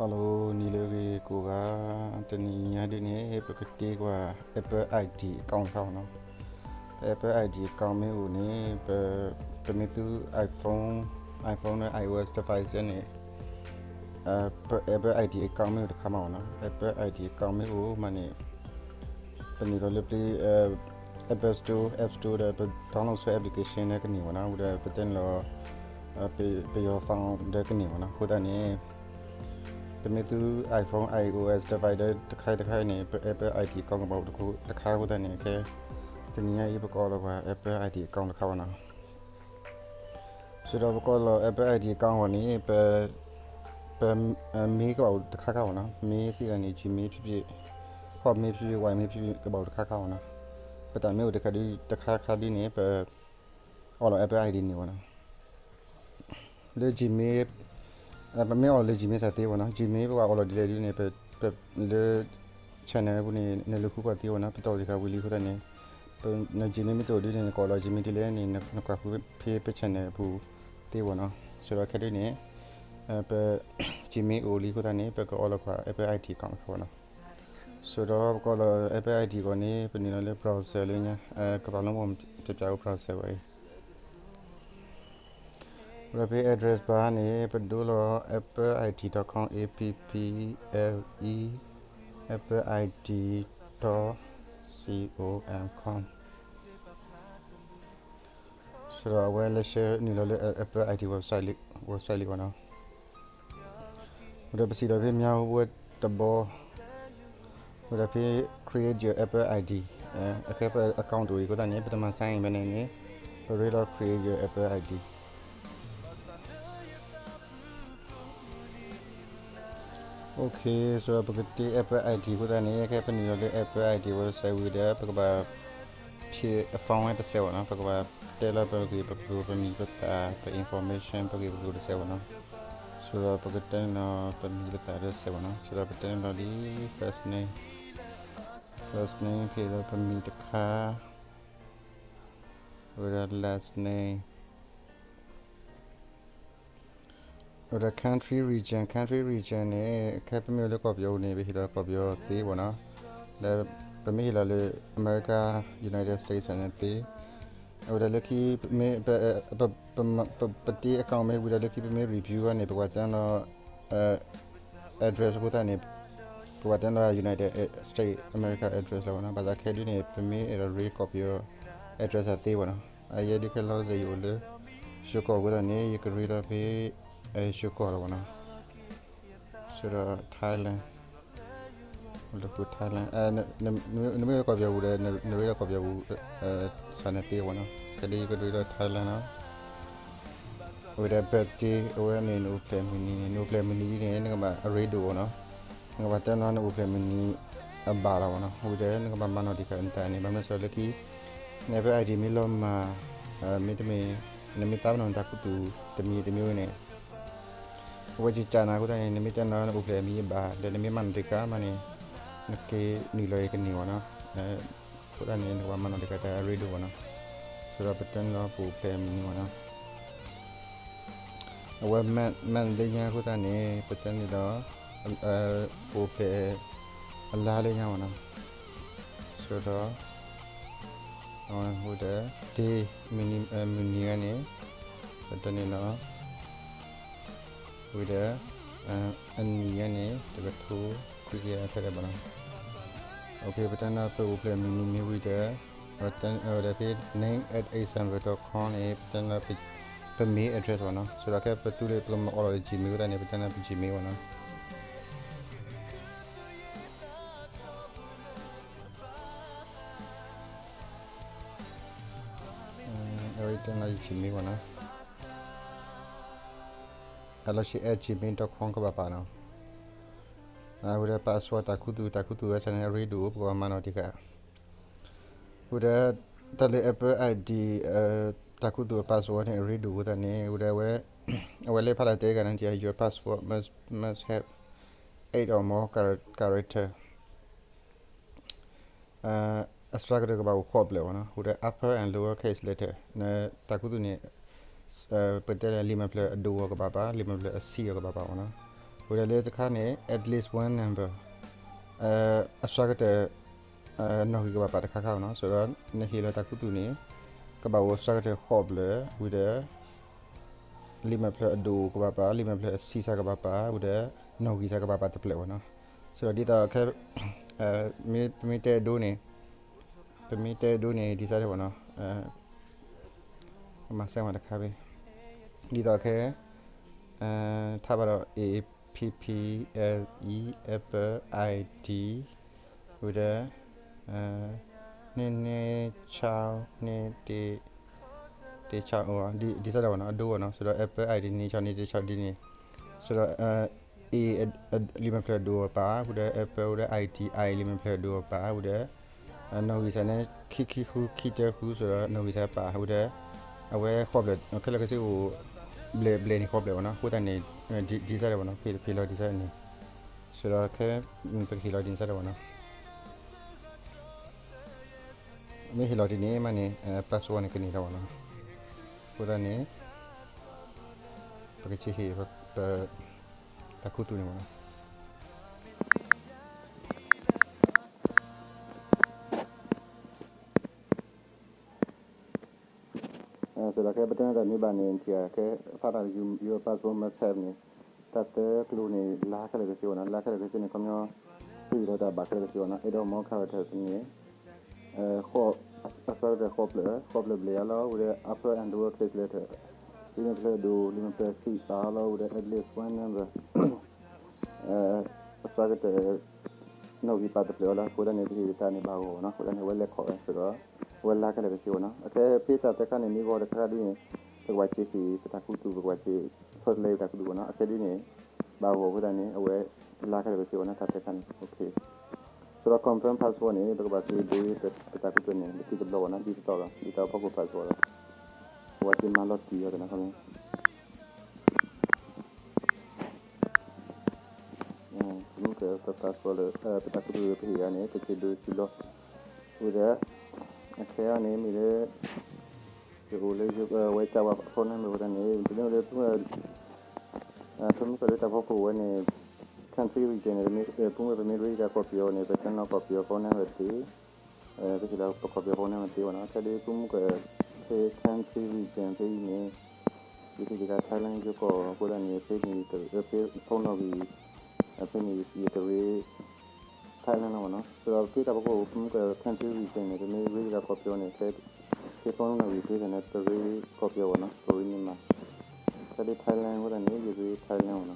Hello နံၤလၢအဂ့ၤကိးဂၤ, တနံၤညါဒ်န့ၣ် ပကတ့ကွၢ် Apple I D account တခါအံၤနီၤ. Apple I D account မ့ၢ်အိၣ်န့ၣ် ပ, ပမ့ၢ်သူ iPhone, iPhone ဒီး iOS device န့ၣ် Apple I D account မ့ၢ်အိၣ်တခါမးအံၤနီၤ. Apple I D account မ့ၢ်အိၣ်မးန့ၣ် ပနုာ်လီၤလၢပျ့ Apple Store, App Store ဒီးပ download ဆွဲ application ဒီးကန့ၢ်မးနီၤ. ဝံၤဒီးပတဲန့ၣ်လီၤ ပ, ပယီၤ phone ဒီးကန့ၢ်မးနီၤ. အဃိသတးန့ၣ် ပမ့ၢ်သူ iPhone, iOS device ဒီးတခါတခါအံၤန့ၣ် ပ Apple I D account ကဘၣ်အိၣ်တခါအဃိသတးန့ၣ် ခဲ တနံၤညါအံၤ ပကအီၣ်လီၤကွၢ် Apple I D account တခါအံၤနီၤ. စံးဒီးပကအီၣ်လီၤ Apple I D account အဂီၢ်န့ၣ် ပ, ပ, mail ကဘၣ်အိၣ်တခါခါအံၤနီၤ. Mail စံးဒ်န့ၣ် Gmail ဖြစ်ဖြစ်, Hotmail ဖြစ်ဖြစ်, Ymail ဖြစ်ဖြစ် ကဘၣ်အိၣ်တခါခါအံၤနီၤ. ပတၢ် mail အိၣ်တခါဒ်, တခါခါဒ်န့ၣ် ပအီၣ်လီၤ Apple I D န့ၣ်မးနီၤ. လၢ Gmail, ပမ့ၢ်အီၣ်လၢ Gmail စ့ၢ်သ့အံၤနီၤ. Gmail ပကအီၣ်လီၤဒ်လဲၣ်ဒ်န့ၣ် ပ, ပလၢ channel အပူၤန့ၣ် နလူၤဃုကွၢ်သ့အံၤနီၤ. ပတီၢ်သ့ၣ်တဖၣ်ဝံၤလံအဃိသတးန့ၣ် န Gmail မ့ၢ်တအိၣ်ဒ်န့ၣ် နကအီၣ်လီၤ Gmail ဒ်လဲၣ်န့ၣ် နကွၢ်ဃုဖဲပ channel အပူၤသ့အံၤနီၤ. စံးဒီးခဲဒ်န့ၣ် ပ Gmail အိၣ်လံအဃိသတးန့ၣ် ပကအီၣ်လီၤကွၢ် Apple I D account တခါအံၤနီၤ. စံးဒီးပကအီၣ်လီၤ Apple I D အဂီၢ်န့ၣ် ပနုာ်လီၤလၢ browser လၢညါ, ကပာ်လီၤမ့ၢ် ပပျးအိၣ် browser ဝဲအံၤ ဝံၤဒီးဖဲ address bar န့ၣ် ပဒိလီၤ apple I D dot com, A P P L E, apple I D dot com, com. စံးဒီးအဝဲလဲၤဆှၢနုာ်လီၤလၢ Apple I D website လံ, website လံအံၤနီၤ. ဝံၤဒီးပစံးဒီးဖဲ မၠါဝဲတဘီ ဝံၤဒီးဖဲ create your Apple I D, အခဲပ account တအိၣ်အံၤအဃိသတးန့ၣ် ပတမၤ sign in ဖဲန့ၣ်န့ၣ် ပရ့လီၤ create your Apple I D. Okay, စံးဒီးပကတ့ Apple I D အဃိသတးန့ၣ် ခဲပနုာ်လီၤလၢ Apple I D website ဝံၤဒီး ပကဘၣ် ဖဲအ form ဝဲတစဲးအံၤနီၤ. ပကဘၣ်တဲလီၤပဂ့ၢ်ပကျိၤ ပမံၤပသၣ် ပ information ပဂ့ၢ်ပကျိၤတစဲးအံၤနီၤ. စံးဒီးပကတဲန့ၣ်လီၤ ပမံၤပသၣ်တစဲးအံၤနီၤ. စံးဒီးပတဲန့ၣ်လီၤလံ first name, first name ဖဲဒီးပမံၤတခါ ဝံၤဒီး last name ဝံၤဒီး country region, country region န့ၣ် ခဲပမ့ၢ်အိၣ်လၢကီၢ်ပယီၤန့ၣ် ပဟ့ၣ်လီၤကီၢ်ပယီၤသ့အံၤနီၤ. ဒီးပမ့ၢ်ဟ့ၣ်လီၤလၢ America, United States န့ၣ်သ့. ဝံၤဒီးလၢခံ ပမ့ၢ် ပတ့ account မ့ၢ်ဝံၤဒီးလၢခံ ပမ့ၢ် review န့ၣ် ပကဘၣ်တဲန့ၣ်လီၤ address အဃိသတးန့ၣ် ပကဘၣ်တဲန့ၣ်လီၤ United States America address လီၤနီၤ. ဘၣ်ဆၣ်ခဲဒ်န့ၣ် ပမ့ၢ်အဲၣ်ဒိးရ့ကီၢ်ပယီၤ address အသ့အံၤနီၤ. အယဲဒ်ခဲလီၤစ့ၢ်ယအိၣ်လၢ ယိၤကီၢ်အဃိသတးန့ၣ် ယကရ့လီၤဖဲ ယိၤကီၢ်လီၤနီၤ. စံးဒီး Thailand, လၢပူၤ Thailand, နမ့ၢ်လၢကီၢ်ပယီၤပူၤဒီး နရ့လီၤကီၢ်ပယီၤပူၤ စ့ၢ်န့ၣ်သ့အံၤနီၤ. ခဲဒ်ယကရ့လီၤ Thailand နီၤ. ဝံၤဒီး birthday အဝဲန့ၣ် နအိၣ်ဖျဲၣ်မုၢ်နံၤန့ၣ် နအိၣ်ဖျဲၣ်မုၢ်နံၤဒ်န့ၣ် နကဘၣ်အရ့ဒိၣ်အံၤနီၤ. နကဘၣ်တဲန့ၣ်လီၤ နအိၣ်ဖျဲၣ်မုၢ်နံၤအဘၣ်လီၤအံၤနီၤ. ဝံၤဒီးနကဘၣ်မၤနီၣ်တံၢ်ဃာ်နတၢ်န့ၣ် ဘၣ်မနုၤစ့ၢ်လၢခံ န Apple I D မ့ၢ်လီၤမၢ် မ့တမ့ၢ် နမ့ၢ်သးပ့ၤနီၣ်နတၢ်ခူသူၣ်တမံၤတမံၤဝဲန့ၣ် အဝဲကကးနၤအဃိသတးန့ၣ် နမ့ၢ်တဲန့ၣ်လီၤ နအိၣ်ဖျဲၣ်မုၢ်နံၤအဘၣ် ဒီးနမ့ၢ်မၤနီၣ်တံၢ်ဃာ်မးန့ၣ် နက့ၤနုာ်လီၤအံၤကန့ၢ်အံၤနီၤ. အဃိသတးန့ၣ် နကဘၣ်မၤနီၣ်တံၢ်ဃာ်တၢ်အရ့ဒိၣ်အံၤနီၤ. စံးဒီးပတဲန့ၣ်လီၤပအိၣ်ဖျဲၣ်မုၢ်နံၤအံၤနီၤ. အဝဲ month လၢညါအဃိသတးန့ၣ် ပတဲန့ၣ်လီၤ ပအိၣ်ဖျဲၣ်အလါလၢညါအံၤနီၤ. စံးဒီး အဝဲဝံၤဒီး day မုၢ်နံၤ, မုၢ်နံၤဝဲန့ၣ် ပတဲန့ၣ်လီၤ. ဝံၤဒီး အနံၤဝဲန့ၣ် တကထိခွံကယၤဖဲဒၣ်ဘၣ်နီၤ. ပတဲန့ၣ်လီၤ ပအိၣ်ဖျဲၣ်မုၢ်နံၤမ့ၢ်ဝံၤဒီး ဝဲဒၣ်ဖဲ name at ace hammer dot com န့ၣ် ပတဲန့ၣ်လီၤ ပ mail address ဘၣ်နီၤ. စံးဒီးခဲပသူလၢပကမၤအီၣ်လီၤလၢ Gmail အဃိသတးန့ၣ် ပတဲန့ၣ်လီၤ ပ Gmail ဘၣ်နီၤ. အဝဲတဲန့ၣ်လီၤ Gmail ဘၣ်နီၤ. အလီၢ်ဆ့ at gmail dot com ကဘၣ်ပာ်နီၤ. ဝံၤဒီး password တၢ်ခူသူၣ်, တၢ်ခူသူၣ်ဝဲစ့ၢ်န့ၣ် အရ့ဒိၣ် ပကဘၣ်မၤနီၣ်တံၢ်ဃာ်. ဝံၤဒီး တၢ်လၢ Apple I D တၢ်ခူသူၣ်အ password န့ၣ် အရ့ဒိၣ်အဃိသတးန့ၣ် ဝံၤဒီး အဝဲလဲၤဖးလၢတဲဂၤန့ၣ် your password must, must have eight or more char-, character အစှၤကတၢၢ်ကဘၣ်အိၣ်ဃိးဖျၢၣ်ဘၣ်နီၤ. ဝံၤဒီး upper and lower case letter နတၢ်ခူသူၣ်န့ၣ် ပတဲလၢလံာ်မဲာ်ဖျၢၣ်အဒိၣ်အီၤကဘၣ်ပာ်, လံာ်မဲာ်ဖျၢၣ်အဆံးအီၤကဘၣ်ပာ်ဘၣ်နီၤ. ဝံၤဒီးလၢတခါန့ၣ် at least one number အစှၤကတၢၢ် နီၣ်ဂံၢ်ကဘၣ်ပာ်တခါခါနီၤ. ဆိုတော့ နဟ့ၣ်လီၤတၢ်ခူသူၣ်န့ၣ် ကဘၣ်အိၣ်အစှၤကတၢၢ်ဃိးဖျၢၣ် ဝံၤဒီး လံာ်မဲာ်ဖျၢၣ်အဒိၣ်ကဘၣ်ပာ်, လံာ်မဲာ်ဖျၢၣ်အဆံးစ့ၢ်ကဘၣ်ပာ်, ဝံၤဒီး နီၣ်ဂံၢ်စ့ၢ်ကဘၣ်ပာ်တဖျၢၣ်ဘၣ်နီၤ. ဆိုတော့ ဒ်သိးခဲ ပမ့ၢ်တဲအဒိန့ၣ်, ပမ့ၢ်တဲအဒိန့ၣ် ဒ်စဲးဒ်ဘၣ်နီၤ, မၤစဲမးတခါဖဲ ဒ်သိးခဲ ထါဘၣ်ဒီး A P P L E, Apple I D, ဝံၤဒီး န့ၢ်န့ၢ် ဆၢ န့ၢ် တ့ ဆၢအိၣ် ဒ်စဲးဒ်ဘၣ်နီၤ, အဒိဘၣ်နီၤ. ဆိုတော့ Apple I D န့ၢ် ဆၢ န့ၢ် တ့ ဆၢ ဒ်န့ၣ်. ဆိုတော့ A လံာ်မဲာ်ဖျၢၣ်အဒိၣ်ပာ်, ဝံၤဒီး Apple ဝံၤဒီး I D I လံာ်မဲာ်ဖျၢၣ်အဒိၣ်ပာ်, ဝံၤဒီး နီၣ်ဂံၢ်စ့ၢ်န့ၣ် ခံခံဃု ခံတၢဃု ဆိုတော့ နီၣ်ဂံၢ်စ့ၢ်ပာ်, ဝံၤဒီး အဝဲဃိးဖျၢၣ် ခဲလၢာ်ခဲဆ့အိၣ် ဘျဲၣ်ဘျဲၣ်န့ၣ်ဃိးဖျၢၣ်ဘၣ်နီၤ. အဃိသတးန့ၣ် ဒ်စဲးဒ်ဘၣ်နီၤ, ဖဲဖဲလီၤဒ်စဲးန့ၣ်. ဆိုတော့ ခဲ ပကဟ့ၣ်လီၤဒ်စဲးဒ်ဘၣ်နီၤ. မ့ၢ်ဟ့ၣ်လီၤဒ်န့ၣ်မးန့ၣ် password န့ၣ်ကန့ၢ်လီၤဘၣ်နီၤ. အဃိသတးန့ၣ် ပကဆံးဟ့ၣ် ပ တၢ်ခူသူၣ်န့ၣ်ဘၣ်နီၤ. ဆိုတော့ ခဲပတဲနတၢ်မ့ၢ်ဘၣ်န့ၣ် နထံၣ်ဧါ, ခဲဖးတၢ် your password must have န့ၣ် တၢ်သၢကျိၤန့ၣ် လါခဲလၢာ်ခဲဆ့ဘၣ်နီၤ, လါခဲလၢာ်ခဲဆ့န့ၣ် ခီပညီ ဟ့ၣ်လီၤတၢ်ဘၣ်ခဲလၢာ်ခဲဆ့ဘၣ်နီၤ, eight or more characters န့ၣ် ဃိး အစှၤကတၢၢ်ဃိးဖျၢၣ်, ဃိးဖျၢၣ်ဘျဲၣ်အါလီၤ, ဝံၤဒီး upper and lower case letter, လံာ်မဲာ်ဖျၢၣ်အဒိၣ် လံာ်မဲာ်ဖျၢၣ်အဆံးပာ်အါလီၤ, ဝံၤဒီး at least one number အစှၤကတၢၢ် နီၣ်ဂံၢ်ပာ်တဖျၢၣ်အါလီၤ. အဃိသတးန့ၣ် ပဟ့ၣ်တၢ်န့ၣ်ဘၣ်ဂီၢ်ဘၣ်နီၤ, အဃိသတးန့ၣ် အဝဲလဲၤခီၣ်ဝဲ ဆိုတော့ အဝဲလါခဲလၢာ်ခဲဆ့ဘၣ်နီၤ. အခဲဖဲတၢ်သၢခါန့ၣ် မ့ၢ်ဂီၢ်တခါခါဒ်န့ၣ် ပကဘၣ်စ့ၢ်ကီး ပတၢ်ခူသူၣ် ပကဘၣ်စ့ၢ်ကီး ဖၢတလဲပတၢ်ခူသူၣ်ဘၣ်နီၤ. အခဲဒ်န့ၣ် ဘၣ်ဂီၢ်အဃိသတးန့ၣ် အဝဲလါခဲလၢာ်ခဲဆ့ဘၣ်နီၤ တၢ်သၢခါန့ၣ်. ဆိုတော့ confirm password န့ၣ် ပကဘၣ်က့ၤဒိပတၢ်ခူသူၣ်န့ၣ် တသံတဘျီဘၣ်နီၤ, ဒ်သိးသိးလီၤ, ဒ်သိးဖီခိၣ် password လီၤ. ပဝဲက့ၤမၤလီၤတံၢ်အီၤသနာ်က့ မ့ၢ်က password လၢ ပတၢ်ခူသူၣ်ပဟ့ၣ်ဂၤန့ၣ် ပက့ၤဒိစုလီၤ. ဝံၤဒီး အခဲအံၤန့ၣ် မ့ၢ်လၢ ယအိၣ်လၢ ဝဲကၢ်ဝဲ phone number ဝဲဒၣ်န့ၣ် ပမ့ၢ်လၢ ပမ့ၢ်ကလၢတၢ်ဖီခိၣ်ဝဲန့ၣ် country region န့ၣ် ပမ့ၢ်ပမ့ၢ်ရ့ကၢ်ကီၢ်ပယီၤန့ၣ် ပကနီၣ်ကီၢ်ပယီၤ phone number သ့ ပဟ့ၣ်လီၤပကီၢ်ပယီၤ phone number သ့ဘၣ်နီၤ. ခဲဒ်ပမ့ၢ်က ဖဲ country region ဖဲအံၤန့ၣ် ယဟ့ၣ်တဂၤ Thailand ယကီၢ်အဃိသတးန့ၣ် ဖဲန့ၣ် ဖဲ phone နီၣ်ဂံၢ် ဖဲန့ၣ် ယကရ့ Thailand လီၤဘၣ်နီၤ. ဆိုတော့ ဖဲတၢ်ဖီခိၣ် ပမ့ၢ်က country region န့ၣ် ပမ့ၢ်ရ့တဂၤကီၢ်ပယီၤန့ၣ် ဖဲ ဖဲ phone နီၣ်ဂံၢ်ဖဲန့ၣ် ပရ့ကီၢ်ပယီၤဘၣ်နီၤ, ပရ့ Myanmar. ခဲဒ် Thailand အဃိသတးန့ၣ် ယရ့ Thailand ဘၣ်နီၤ.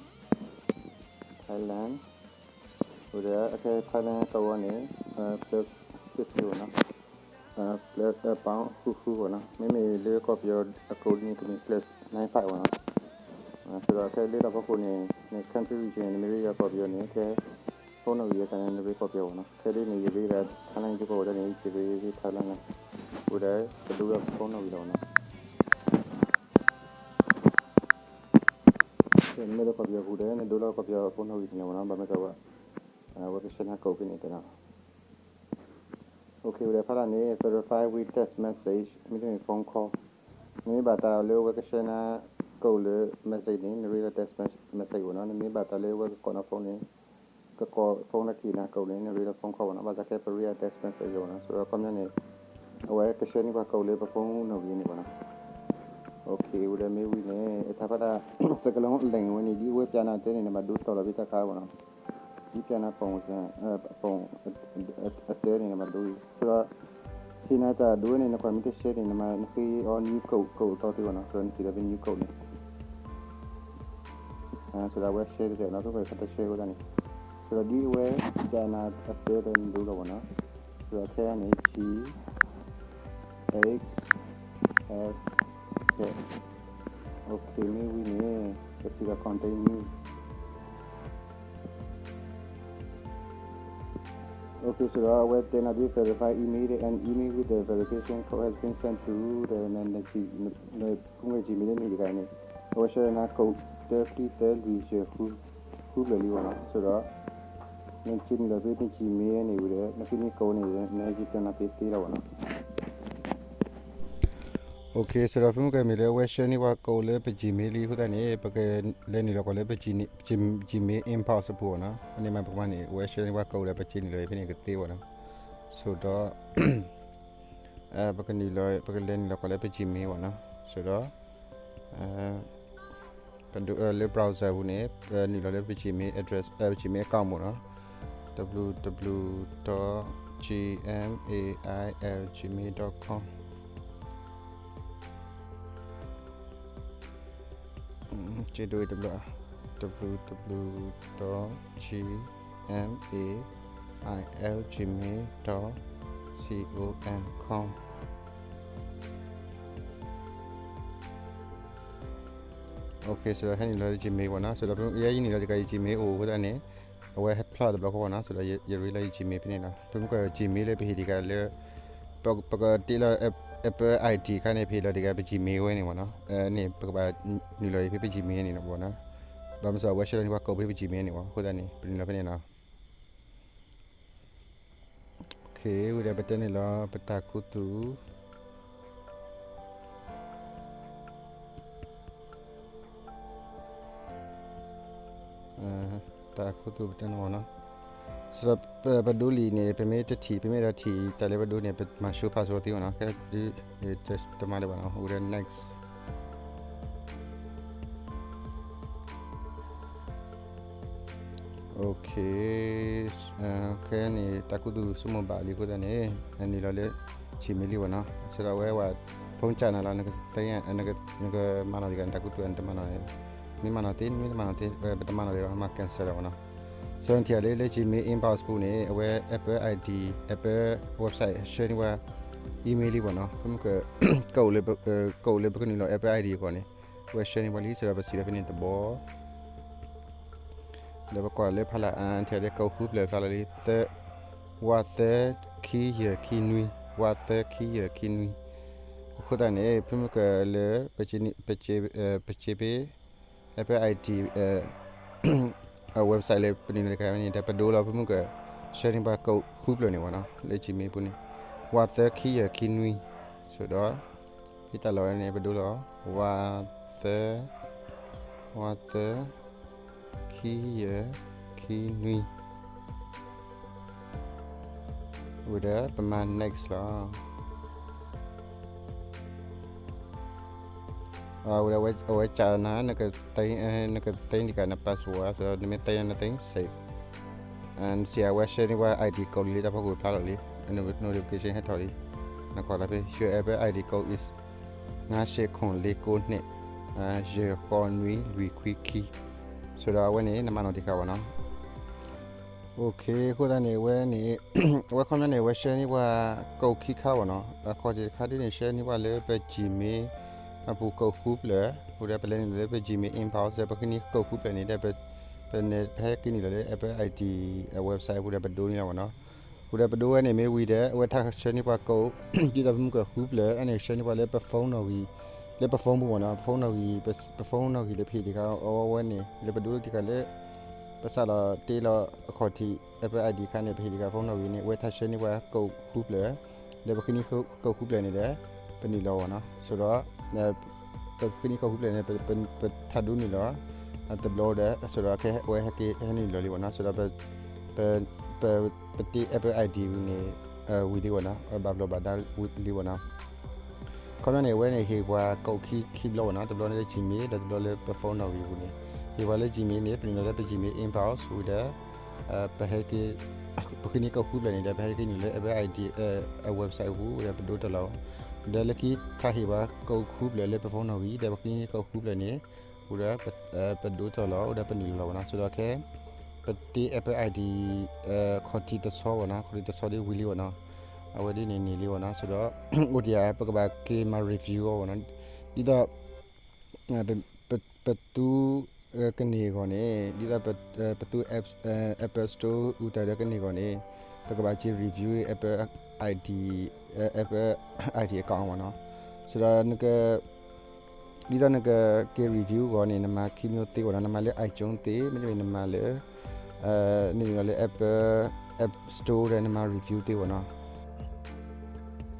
Thailand ဝံၤဒီး အခဲ Thailand ကီၢ်ဝဲန့ၣ် plus six ဘၣ်နီၤ, plus ပီၣ်ဃုဃုဘၣ်နီၤ. မ့မ့ၢ်လၢကီၢ်ပယီၤအကျိၤန့ၣ် ကမ့ၢ် plus nine five ဘၣ်နီၤ. ဆိုတော့ ခဲလၢတၢ်ဖီခိၣ်န့ၣ် န country region န့ၣ် နမ့ၢ်ရ့ဒီးကီၢ်ပယီၤန့ၣ် ခဲ phone နီၣ်ဂံၢ်အသးန့ၣ် နရ့ကီၢ်ပယီၤဘၣ်နီၤ. ခဲဒ်န့ၣ် ယရ့ဒီး Thailand ယကီၢ်ဝဲဒၣ်န့ၣ် ယကရ့ Thailand လီၤ. ဝံၤဒီး ကဒိလီၤ phone နီၣ်ဂံၢ်လီၤဘၣ်နီၤ. နမ့ၢ်လၢကီၢ်ပယီၤပူၤဒီး နဒိလီၤကီၢ်ပယီၤ phone နီၣ်ဂံၢ်န့ၣ်လီၤဘၣ်နီၤ, ဘၣ်မ့ၢ်ကဝဲ ဝဲကဆှၢနၤ code ဖဲန့ၣ်တဲနီၤ. အိၣ်ခ့ ဝံၤဒီးဖးဒၣ်န့ၣ် verify with text message မ့တမ့ၢ် phone call. နမ့ၢ်ဘၣ်တၢ်လၢဝဲကဆှၢနၤ code လၢ message န့ၣ် နရ့လီၤ text message ဘၣ်နီၤ. နမ့ၢ်ဘၣ်တၢ်လၢဝဲကကိးနၤ phone န့ၣ် ကကိး phone လၢခံနၤ code န့ၣ် နရ့လီၤ phone call ဘၣ်နီၤ. ဘၣ်ဆၣ်ခဲပရ့အ text message လီၤဘၣ်နီၤ. ဆိုတော့ ခီပညီန့ၣ် အဝဲကဆှၢန့ၢ်ပှၤ code လၢပ phone နီၣ်ဂံၢ်န့ၣ်ဘၣ်နီၤ. အိၣ်ခ့ ဝံၤဒီးမ့ၢ်ဝံၤန့ၣ် အတၢ်ဖးဒၣ် စကလုံးအလံဝဲန့ၣ် ဒ်အဝဲပျးနၤတဲန့ၣ် နဘၣ်ဒိတီၢ်လီၤဖဲတၢ်ခါဘၣ်နီၤ. ဒ်ပျးနၤ ပုံစံ အတဲန့ၣ် နဘၣ်ဒိအံၤ ဆိုတော့ ဟ့ၣ်နၤတၢ်ဒိဝဲန့ၣ် နကွၢ်မ့ၢ်တရှဲန့ၣ် နမၤနဃ့အီၤ new code code အသီသ့ဘၣ်နီၤ. ဆိုတော့ နစံးဒီးဖဲ new code န့ၣ် ဆိုတော့ အဝဲရှဲတတဲနီၤ သိးပှဲၤခါတရှဲဝဲဒၣ်န့ၣ် ဆိုတော့ ဒ်အဝဲ ပျးနၤအတဲဒီးနဒိလီၤဘၣ်နီၤ. ဆိုတော့ ခဲအံၤန့ၣ် G X F Z. အိၣ်ခ့ မ့ၢ်ဝံၤန့ၣ် ပစံးဒီး continue. အိၣ်ခ့ ဆိုတော့ အဝဲတဲနၤဒ် verify email ဒီး an email with the verification code has been sent to ဒီး နဖုမ့ၢ် Gmail န့ၣ်တဂၤန့ၣ် အဝဲဆှၢနၤ code တၢ ခံ သၢ လွံၢ် ယဲၢ် ဃု ဃုဖျၢၣ်လံဘၣ်နီၤ. ဆိုတော့ နက့ၤနုာ်လီၤဖဲန Gmail န့ၣ်ဝံၤဒီး နဖုမ့ၢ် code န့ၣ် နဟဲက့ၤကနၤဖဲသ့လီၤဘၣ်နီၤ. Okay, ဆိုတော့ ဖဲမုၢ်ကမ့ၢ်လၢအဝဲ share န့ၢ်ပှၤ code လၢပ Gmail လံအဃိသတးန့ၣ် ပကလဲၤနုာ်လီၤကွၢ်လၢ ပ Gmail inbox အပူၤနီၤ. အန့ၣ်မးပကမၤန့ၣ် အဝဲ share န့ၢ်ပှၤ code ဒီး ပ share နုာ်လီၤအံၤ ဖဲန့ၣ်ကသ့ဝဲနီၤ. ဆိုတော့ ပကနုာ်လီၤ ပကလဲၤနုာ်လီၤကွၢ်လၢပ Gmail ဝဲနီၤ. ဆိုတော့ ပဒိလၢ browser ပူၤန့ၣ် ပနုာ်လီၤလၢပ Gmail address, ပ Gmail account မ့ၢ်နီၤ. www.gmail.com က့ဒိတဘျီ www.gmail.com ဆိုတော့ ဟဲနုာ်လီၤလၢ Gmail ဝဲနီၤ. ဆိုတော့ ဖဲယဲယနုာ်လီၤတကးယ Gmail အိၣ်အဃိသတးန့ၣ် အဝဲဟဲဖျါတဘျီဃီဝဲနီၤ. ဆိုတော့ ယရ့လီၤယ Gmail ဖဲန့ၣ်နီၤ. ဖဲမုၢ်က Gmail လၢပဟ့ၣ်တကးလၢ ပကတ့လီၤ Apple ID အခါန့ၣ် ပဟ့ၣ်လီၤတကးပ Gmail ဝဲန့ၣ်ဝဲနီၤ. န့ၣ် ပကဘၣ်နုာ်လီၤအံၤဖဲပ Gmail န့ၣ်ဝဲနီၤ. ဘၣ်မနုၤအဝဲ share န့ၢ်ပှၤ code ဖဲပ Gmail န့ၣ်ဝဲ အဃိသတးန့ၣ် ပနုာ်လီၤဖဲန့ၣ်နီၤ. Okay, ဝံၤဒီးပတဲန့ၣ်လီၤ ပတၢ်ခူသူၣ် တၢ်ခူသူၣ်ပတဲန့ၣ်ဝဲနီၤ. ဆိုတော့ ပဒိလံန့ၣ် ပမ့ၢ်တထံၣ် ပမ့ၢ်တထံၣ် တၢ်လၢပဒိန့ၣ် ပမၤ show password သ့ဝဲနီၤ. ခဲဒုး တမၤလၢၤဘၣ်နီၤ. ဝံၤဒီး next. Okay, ခဲန့ၣ် တၢ်ခူသူၣ်ဆိကမိၣ်ဘၣ်လံအဃိသတးန့ၣ် နုာ်လီၤလၢ Gmail လံဝဲနီၤ. ဆိုတော့ အဝဲ ဖုန်း channel လီၤ နက နကမၤနီၣ်တဂၤန့ၣ် တၢ်ခူသူၣ် နတမၤနီၣ်န့ၣ် မ့ၢ်မၤနီၣ်သ့ မ့ၢ်တမၤနီၣ်သ့ ပတမၤနီၣ်ဒံးဘၣ် မၤ cancel လီၤဝဲနီၤ. ဆိုတော့ နထံၣ်လၢ လၢ Gmail inbox ပူၤန့ၣ် အဝဲ Apple ID, Apple website share န့ၢ်ဝဲ email လံဝဲနီၤ. ဖဲမုၢ်က code လၢ code လၢပကနုာ်လီၤ Apple ID အဂီၢ်န့ၣ် အဝဲ share န့ၢ်ဝဲလံ ဆိုတော့ ပစံးလီၤဖဲန့ၣ်တဘျီ ဒီးပကွၢ်လၢဖးလၢ် အထံၣ်လၢ code ဃုဖျၢၣ်ဖျါလီၤလံ သၢ ဝးသၢ ခံယဲၢ်ခံနွံ ဝးသၢ ခံယဲၢ်ခံနွံ. အဃိသတးန့ၣ် ဖဲမုၢ်ကလၢ ပစ့ဖဲ Apple ID အ website လၢပနုာ်လီၤတခါန့ၣ် ဒီးပဒိလီၤ ဖဲမုၢ်က share န့ၢ်ပှၤ code ဃုဖျၢၣ်န့ၣ်ဝဲနီၤ လၢ Gmail ပူၤန့ၣ် ဝးသၢ ခံယဲၢ်ခံနွံ. ဆိုတော့ ဟ့ၣ်တၢ်လီၤဝဲန့ၣ် ပဒိလီၤ ဝးသၢ ဝးသၢ ခံယဲၢ်ခံနွံ ဝံၤဒီးပမၤ next လီၤ. ဝံၤဒီးအဝဲကနၤ နက change နက password ဆိုတော့ နမ့ၢ် change န change save. နစံးအဝဲ share န့ၢ်ပှၤ ID code လံ လၢတၢ်ဖီခိၣ်ဖျါလီၤလံ notification ဟဲထီၣ်လံ. နကွၢ်လီၤဖဲ your Apple ID code is ငါးရှစ်ခုနစ်လေးကိုးနှစ် ယဲၢ်ဃီနွံလွံၢ်ခွံခံ. ဆိုတော့ အဝဲန့ၣ် နမၤနီၣ်တံၢ်ဃာ်ဝဲနီၤ. Okay, အဃိသတးန့ၣ် အဝဲန့ၣ် အဝဲခီပညီန့ၣ် အဝဲ share န့ၢ်ပှၤ code ခံခါဝဲနီၤ. အခီၣ်ထံးတခါဒ်န့ၣ် share န့ၢ်ပှၤလၢပ Gmail အပူၤ code ဃုဖျၢၣ်, အဃိဒီးပလဲၤနုာ်လီၤလၢပ Gmail inbox ဒီးပဃ့န့ၢ် code ဃုဖျၢၣ်န့ၣ်ဒီး ပ ပဟဲက့ၤနုာ်လီၤလၢ Apple ID အ website အပူၤဒီးပဒိန့ၢ်လီၤဝဲနီၤ. အဃိဒီးပဒိဝဲန့ၣ်မ့ၢ်ဝံၤဒီး အဝဲထီၣ် share န့ၢ်ပှၤ code ဒ်သိးပမုၢ်ကဃုဖျၢၣ် အန့ၣ် share န့ၢ်ပှၤလၢပ phone နီၣ်ဂံၢ်, လၢပ phone ပူၤဝဲနီၤ. ပ phone နီၣ်ဂံၢ်, ပ phone နီၣ်ဂံၢ်လၢပဟ့ၣ်တခါအဝဲန့ၣ် လၢပဒိလီၤတံၢ်ဃာ်လၢ ပစးလီၤတ့လီၤအခီၣ်ထံး Apple ID အခါန့ၣ် ပဟ့ၣ်တခါ phone နီၣ်ဂံၢ်န့ၣ် အဝဲထီၣ် share န့ၢ်ပှၤ code ဃုဖျၢၣ်, ဒီးပဃ့န့ၢ် code ဃုဖျၢၣ်န့ၣ်ဒီး ပနုာ်လီၤဝဲနီၤ. ဆိုတော့ ပဃ့န့ၢ် code ဃုဖျၢၣ်န့ၣ် ပထးဒိၣ်နုာ်လီၤ တဘျီဒီး ဆိုတော့ ခဲအဝဲဟဲက့ၤဟဲနုာ်လီၤလံဝဲနီၤ. ဆိုတော့ ပ ပတ့ Apple ID ဝံၤန့ၣ် ဝံၤလံဝဲနီၤ, ဘၣ်ဘျီးဘၣ်ဒါလံဝဲနီၤ. ခီပညီန့ၣ် အဝဲန့ၣ် ဟ့ၣ်ပှၤ code ခံ ခံဘျီဝဲနီၤ, တဘျီန့ၣ်လၢ Gmail ဒီးတဘျီလၢပ phone နီၣ်ဂံၢ်ပူၤန့ၣ်, ဟ့ၣ်ပှၤလၢ Gmail န့ၣ် ပနုာ်လီၤလၢပ Gmail inbox ဝံၤဒီး ပဟဲက့ၤ ပဃ့န့ၢ် code ဃုဖျၢၣ်န့ၣ်ဒီး ပဟဲက့ၤနုာ်လၢ Apple ID အ website ပူၤဒီးပဒိတၢ်လီၤ. ဒီးလၢခံထီၣ်ဟ့ၣ်ပှၤ code ဃုဖျၢၣ်လၢပ phone နီၣ်ဂံၢ် ဒီးပဃ့န့ၢ် code ဃုဖျၢၣ်န့ၣ် ဝံၤဒီး ပဒိတၢ်လီၤ ဝံၤဒီးပနုာ်လီၤဝဲနီၤ. ဆိုတော့ ခဲ ပတ့ Apple ID ခီၣ်ထံးတဆီဝဲနီၤ, ခီၣ်ထံးတဆီဒ်ဝံၤလံဝဲနီၤ, အဝဲဒ်န့ၣ်န့ၢ်လံဝဲနီၤ. ဆိုတော့ အိၣ်တယၢ် ပကဘၣ်က့ၤမၤ review အီၤဝဲနီၤ. ဒ်သိး ပသူ ကန့ၢ်အဂီၢ်န့ၣ် ဒ်သိး ပသူ Apple Store အူတၢ်ဒီးကန့ၢ်အဂီၢ်န့ၣ် ပကဘၣ်က့ၤ review Apple ID, Apple ID account ဝဲနီၤ. ဆိုတော့ နက ဒ်သိးနကက့ၤ review အဂီၢ်န့ၣ် နမၤခံမျိုးသ့ဝဲနီၤ, နမၤလၢ iTunes သ့, မ့တမ့ၢ်နမၤလၢ နမၤလၢ Apple App Store ဒီးနမၤ review သ့ဝဲနီၤ.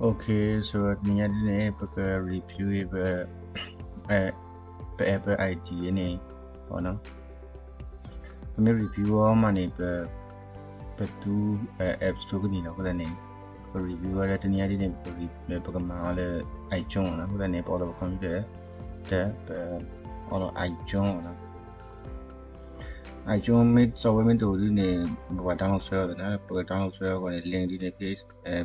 Okay, so တနံၤညါဒ်န့ၣ် ပက review ပ ပ Apple I D န့ၣ် ပမ့ၢ် review အီၤမးန့ၣ် ပ ပသူ App Store ကန့ၢ်လီၤ. အဃိသတးန့ၣ် ပ review အီၤဒီး တနံၤညါဒ်န့ၣ် ပ ပကမၤအီၤလၢ iTunes နီၤ. အဃိသတးန့ၣ် ပအိၣ်လီၤပ computer ဒီး ပအိၣ်လီၤ iTunes နီၤ. iTunes မ့ၢ် software မ့ၢ်တအိၣ်ဒ်န့ၣ် ပဘၣ် download ဆွဲအီၤသ့နီၤ. ပ download ဆွဲအီၤအဂီၢ်န့ၣ် link ဒ်န့ၣ် ဖဲ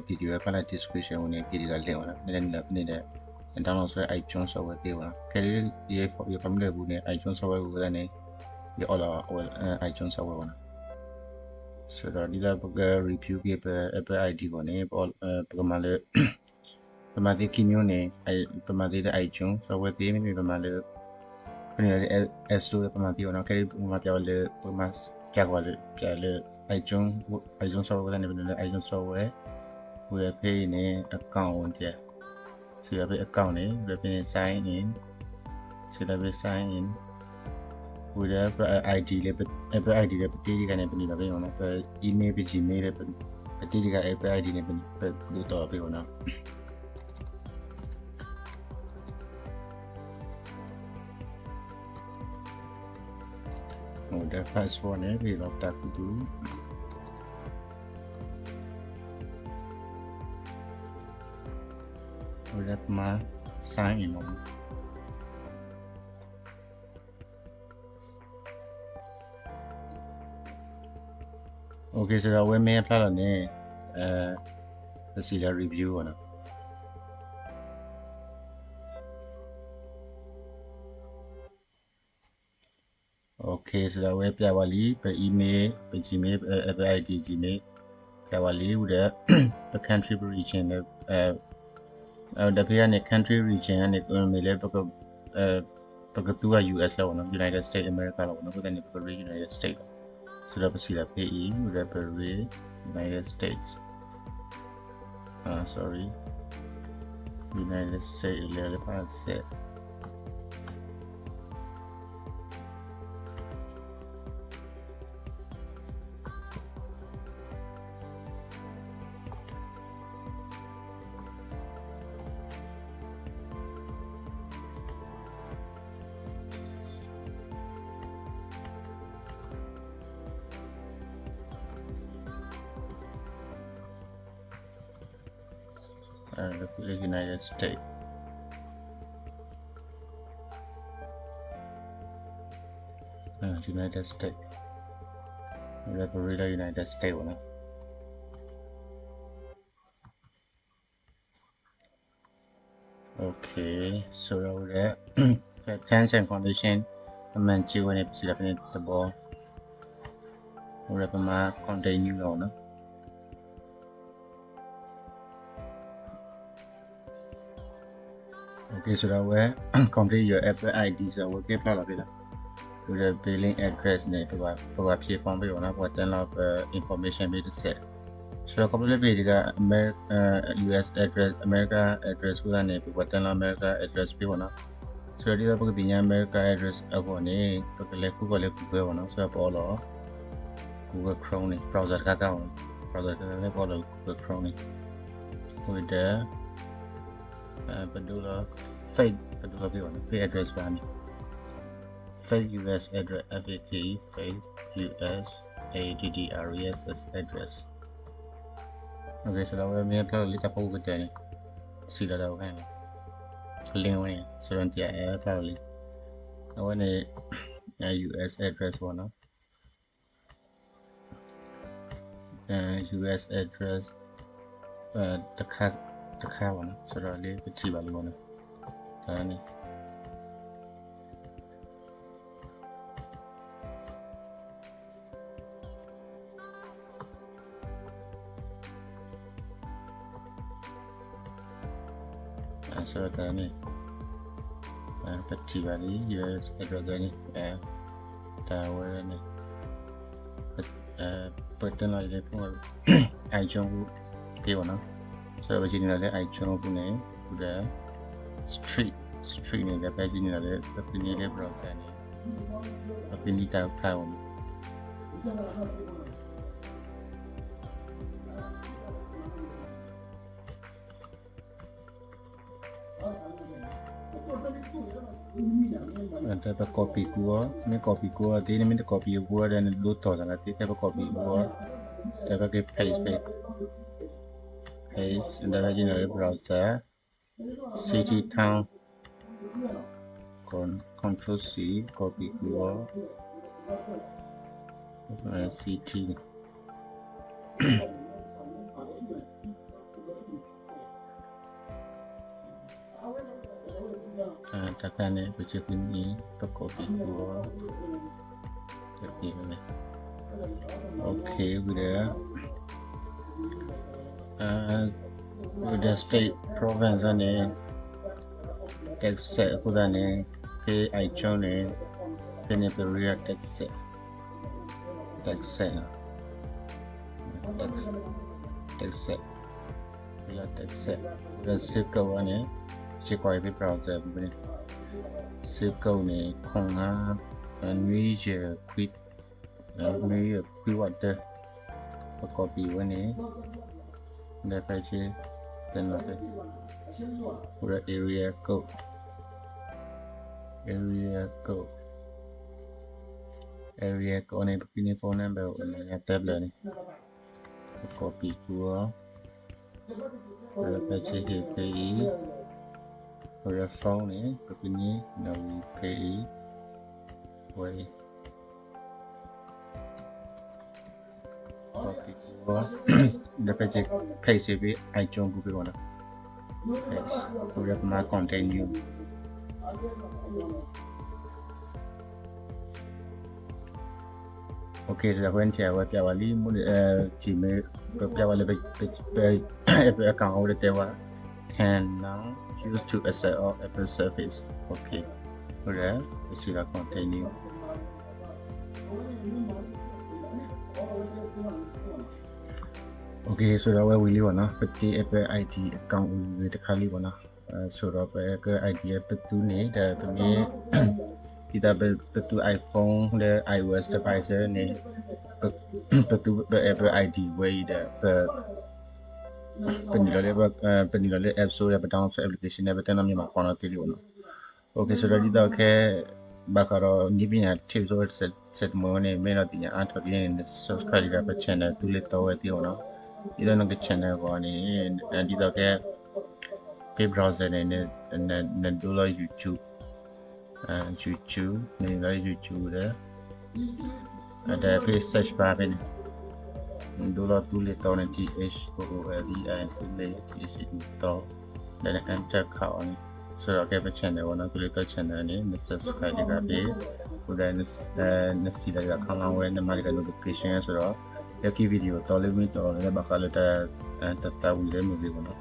video ဖးလၢ description ပူၤန့ၣ် က့ၤဒ်သိး link ဝဲနီၤ. မ့ၢ်လၢနုာ်လီၤဖဲန့ၣ်ဒီး download ဆွဲ iTunes software သ့ဝဲနီၤ. ခဲဒ် ယ computer ပူၤန့ၣ် iTunes software ပူၤဝဲဒၣ်န့ၣ် ယအိၣ်လီၤ iTunes software ဝဲနီၤ. So ဒီးဒ်သိးပက review က့ၤပ Apple I D အဂီၢ်န့ၣ် ပကမၤလၢ ပမၤသ့ခံမျိုးန့ၣ် ပမၤသ့လၢ iTunes software သ့ မ့မ့ၢ်ပမၤလၢ ပနုာ်လီၤလၢ App Store ပမၤသ့ဝဲနီၤ. ခဲအံၤပကမၤပျးဝဲလၢ ပကမၤပျးကွၢ်လၢ ပျးလၢ iTunes, iTunes software ဝဲဒၣ်န့ၣ် ပနုာ်လၢ iTunes software ဝံၤဒီးဖဲအံၤန့ၣ် account အိၣ်တ့ၢ် စံးဒီးဖဲ account န့ၣ် ဝံၤဒီးဖဲန့ၣ် sign in, စံးဒီးဖဲ sign in ဝံၤဒီးပ I D လၢ Apple I D လၢပတ့တခါန့ၣ် ပနုာ်လီၤဖဲအံၤနီၤ. ပ email ပ Gmail လၢပတ့တခါ Apple I D န့ၣ် ပဒိးတီၢ်လီၤဖဲအံၤနီၤ. ဒီး password န့ၣ် ပလီၤပသးခူသူၣ် ဝံၤဒီးပမၤ sign in လီၤ. Okay, စံးဒီးအဝဲမ့ၢ်ဖျါလီၤန့ၣ် ပစံးလၢ review အီၤနီၤ. Okay, စံးဒီးအဝဲပျးဝဲလံ ပ email, ပ Gmail, Apple I D Gmail ပျးဝဲလံ ဝံၤဒီး ပ country ပ region ဒီးဖဲန့ၣ် country region န့ၣ် မ့ၢ်လၢ ပကသူအီၤ U S လီၤနီၤ, United States America လီၤနီၤ, အဃိသတးန့ၣ် ပကရ့ United States လီၤ. စံးဒီးပစံးလၢဖဲအံၤ ဝံၤဒီးပရ့ United States, sorry, United States လၢလၢဖးစဲး United States, United States, လၢပရ့လၢ United States ဝဲနီၤ. Okay, စံးဒီးဝဲ terms and condition အမ့ၢ်စံးဝဲန့ၣ် ပစံးလၢဖဲန့ၣ်တဘီ ဝဲပမၤ continue လီၤနီၤ. Okay, စံးဒီးဝဲ complete your Apple I D စံးဒီးဝဲကဲဖျါလီၤဖဲလီၤ. ဝံၤဒီး billing address န့ၣ် ပကဘၣ်ဖံးဖီၣ်ဖဲအံၤနီၤ, ပကဘၣ်တဲလီၤပ information ဖဲတစဲး. စံးဒီးခီဖျိလၢပတဂၤ Amer-, U S address, America address အဃိသတးန့ၣ် ပကဘၣ်တဲလီၤ America address ဖဲအံၤနီၤ. စံးဒီးဒ်သိးပကသ့ၣ်ညါ America address အဂီၢ်န့ၣ် ပကလဲၤ Google လၢ Google အံၤနီၤ. စံးဒီးပအီၣ်လီၤ Google Chrome န့ၣ် browser တခါခါအံၤနီၤ, browser တခါခါလၢပအီၣ်လီၤ Google Chrome န့ၣ် ဝံၤဒီး ပဒိလီၤ fake, ပဒိလီၤဖဲအံၤနီၤ, fake address ဘၣ်န့ၣ် fake U S address, F A K E, fake U S address. Okay, စံးဒီးဝဲမ့ၢ်ဖျါလီၤလံတၢ်ဖီခိၣ်ကတၢၢ်န့ၣ်, စံးလီၤဒၣ်ဝဲ link ဝဲန့ၣ် စံးဒီးတၢ်ဖျါလီၤလံ. အဝဲန့ၣ် U S address ဘၣ်နီၤ. U S address တခါ တခါဘၣ်နီၤ, စံးဒီးလၢပထံၣ်ဘၣ်လံဘၣ်နီၤ, တၢ်န့ၣ် အစၢတၢ်န့ၣ် ပထံၣ်ဘၣ်လံ U S address န့ၣ် တၢ်ဝဲန့ၣ် ပတဲလီၤလၢ iTunes ပူၤသ့ဘၣ်နီၤ, စံးဒီးပကနုာ်လီၤလၢ iTunes ပူၤန့ၣ် ဒီး street, street န့ၣ် ဒီးပကနုာ်လီၤလၢ ပကနံၤလၢ browser န့ၣ် ပကနံၤတၢ်ဖးအီၤန့ၣ် ဒီးပ copy ကွံာ်အီၤ, မ့ၢ် copy ကွံာ်အီၤသ့, နမ့ၢ်တ copy အီၤဒီး နဒိၣ်ထီၣ်သးလၢသ့, ဖဲပ copy ကွံာ်အီၤ, ဒီးပက့ၤ paste ဖဲ paste ဒီး ဖဲက့ၤန့ၣ်လၢ browser, city, town, con- control C, copy ကွံာ်အီၤ, city တၢ်ခါန့ၣ် ပစ့ၢ်ကီးန့ၣ် ပ copy ကွံာ်အီၤ, တက့ၢ်ဝဲ, OK ဝံၤဒီး ဝံၤဒီး state province န့ၣ် tax set အဃိသတးန့ၣ် ဖဲ iTunes န့ၣ် ဖဲန့ၣ်ပ real tax set, tax set, tax set, real tax set, ဝံၤဒီး zip code န့ၣ် စ့ၢ်ကီးဖဲ browser ပူၤန့ၣ် zip code န့ၣ် ခွံငါး နွံယဲၢ်ခွံ နွံယဲၢ်ခွံဝးတၢၢ်, ပ copy ဝဲန့ၣ်, ဒီးဖဲဆ့ တနီၤဖဲ, ဝံၤဒီး area code, area code, area code န့ၣ် ပကန့ၢ် phone number အိၣ်လၢညါတဘျီန့ၣ်, ပ copy ကွံာ်အီၤ, ဝံၤဒီးဖဲဆ့ဟ့ၣ်ဖဲအံၤ, ဝံၤဒီး phone န့ၣ် ပကန့ၢ်နီၣ်ဂံၢ်ဖဲအံၤ, ဝဲအံၤ copy ကွံာ်အီၤ, ဒီးဖဲဆ့ paste ဖဲ iTunes ပူၤဖဲအံၤနီၤ, paste, ဝံၤဒီးပမၤ continue. OK စ့ၢ်ကီး အဝဲန့ၣ် အဝဲပျးဝဲလံ, မ့ၢ် ထံၣ်မ့ၢ် ပပျးဝဲလၢ ပ account အဝဲတဲဝဲ can now choose to access all Apple service. OK, ဝံၤဒီး ပစံးလီၤ continue. OK စ့ၢ်ကီး အဝဲဝံၤလံဘၣ်နီၤ, ပတ့ Apple ID account ဝံၤတခါလံဘၣ်နီၤ. စ့ၢ်ကီး ပ Apple ID ပသူန့ၣ် ဒီးပမ့ၢ် ဒ်သိးပသူ iPhone လၢ iOS device န့ၣ် ပသူ ပ Apple ID ဝဲအံၤဒီး ပ ပနုာ်လီၤလၢ ပနုာ်လီၤလၢ App Store ဒီး ပ download application န့ၣ် ပတၢ်နီတမံၤမၤကွၢ်နီတသ့လံဘၣ်နီၤ. OK စ့ၢ်ကီး ဒ်သိးခဲ ဘၣ်ဃးဒီး နည်းပညာ tips ဝဲ စဲးမုၢ်ဝဲန့ၣ် မ့ၢ်ဒီးသ့ၣ်ညါအါထီၣ်က့ၤန့ၣ် န subscribe တဂၤ ပ channel သူလ့ၤသီဝဲသ့ၣ်အီၤနီၤ. ဒ်သိးနက channel အဂီၢ်န့ၣ် ဒ်သိးခဲ ဖဲ browser န့ၣ် နဒိလီၤ YouTube, YouTube နလီၤ YouTube ဒီး ဒီးဖဲ search bar ဖဲန့ၣ် နဒိလီၤသူလ့ၤသီန့ၣ် T H O O L E I သူလ့ၤ T H သူလ့ၤသီ, ဒီးန enter ခးအီၤန့ၣ် စ့ၢ်ကီး ကဲ ပ channel ဝဲနီၤ, သူလ့ၤသီ channel န့ၣ် န subscribe တဂၤဖဲ, ဒီး နစံးလီၤတဂၤ ခီလီၤဝဲ နမၤတဂၤ notification စ့ၢ်ကီး လၢခံ video တီလၢမ့ၢ်တီလၢဘၣ်ဃးလၢ တၢ်သးဝံၣ်လၢမ့ၢ်ဂ့ၤမ့ၢ်နီ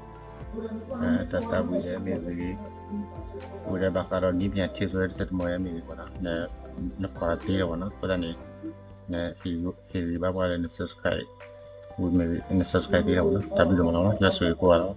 ၤ, တၢ်သးဝံၣ်လၢမ့ၢ်ဂ့ၤ, ဒီးဘၣ်ဃးဒီး နည်းပညာ tips ဝဲ စဲးမုၢ်ဝဲမ့ၢ်ဂ့ၤမ့ၢ်နီၤ, နကွၢ်သ့လီၤမ့ၢ်နီၤ. အဃိသတးန့ၣ် ဟ့ၣ်ဂံၢ်ဘါပှၤလၢန subscribe ဝံၤမ့ၢ်ဂ့ၤ, န subscribe သ့လီၤမ့ၢ်နီၤ. တၢ်ဘျုးဒိၣ်မးလီၤမ့ၢ်နီၤ, ယွၤဆိၣ်ဂ့ၤကိးဂၤလီၤ.